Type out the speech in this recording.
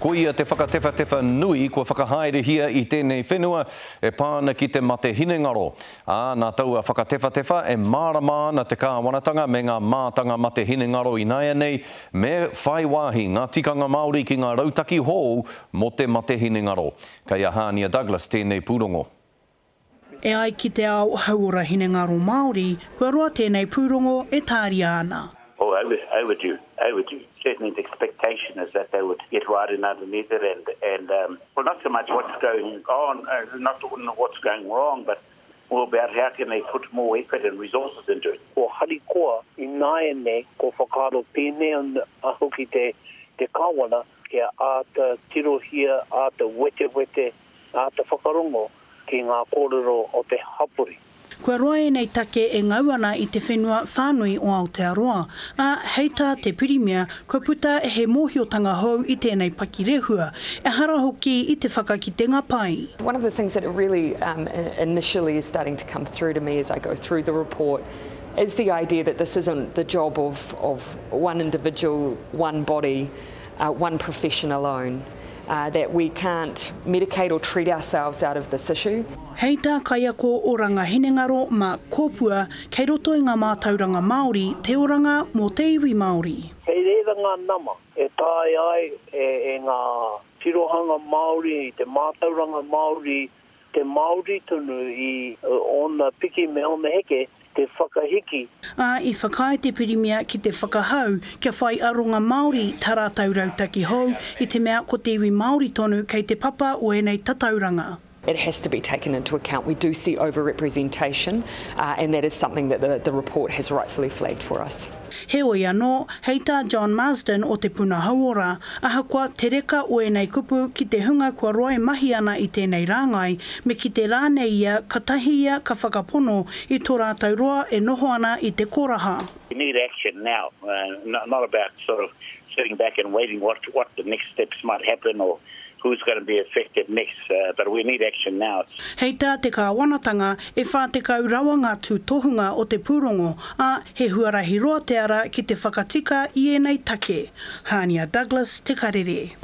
Koia te whakatewhatewha nui kua whakahaerehia i tēnei whenua e pā ana ki te mate hinengaro. Ā, nā taua whakatewhatewha e mārama ana te kāwanatanga me ngā mātanga mate hinengaro ināianei me whai wāhi ngā tikanga Māori ki ngā rautaki hou mō te mate hinengaro. Kei a Hānia Douglas tēnei pūrongo. E ai ki te ao hauora hinengaro Māori, kua roa tēnei pūrongo e tāria ana. Oh, overdue, overdue. Certainly the expectation is that they would get right in underneath it and, and um, well, not so much what's going on, uh, not what's going wrong, but more about how can they put more effort and resources into it. Kua harikoa ināianei, kua whakaaro pēnei ana hoki te, te Kāwana kia āta tirohia, āta wetewete, āta whakarongo ki ngā kōrero o te hapori. Kua roa ēnei take e ngau ana i te whenua whānui o Aotearoa, ā, hei tā te Pirimia, kua puta he mōhiotanga hou i tēnei pakirehua, ehara hoki i te whakakitenga pai. One of the things that really initially is starting to come through to me as I go through the report is the idea that this isn't the job of, of one individual, one body, uh, one profession alone. Uh, that we can't medicate or treat ourselves out of this issue. Hei tā kaiako oranga hinengaro Mark Kōpua, kei roto i ngā mātauranga Māori te oranga mō te iwi Māori. Kei reira ngā nama e taea ai e, e ngā tirohanga Māori, te mātauranga Māori, te Māori tonu i ōna piki me ōna heke te whakahiki. Ā, i whakaae te Pirimia ki te whakahau kia whai aronga Māori tā rātou rautaki hou i te mea ko te iwi Māori tonu kei te papa o ēnei tatauranga. It has to be taken into account. We do see overrepresentation uh, and that is something that the, the report has rightfully flagged for us. Heoi anō, hei tā John Marsden o Te Puna Hauora, ahakoa te reka o ēnei kupu ki te hunga kua roa e mahi ana i tēnei rāngai, me kite rānei ia katahi ia ka whakapono i tō rātou roa e noho ana i te koraha. We need action now, uh, not about sort of sitting back and waiting what, what the next steps might happen or who's going to be affected next, uh, but we need action now. Hei tā te kāwanatanga, e 40 rawa ngā tūtohunga o te pūrongo, ā, he huarahi roa te ara ki te whakatika i ēnei take. Hānia Douglas, Te Karere.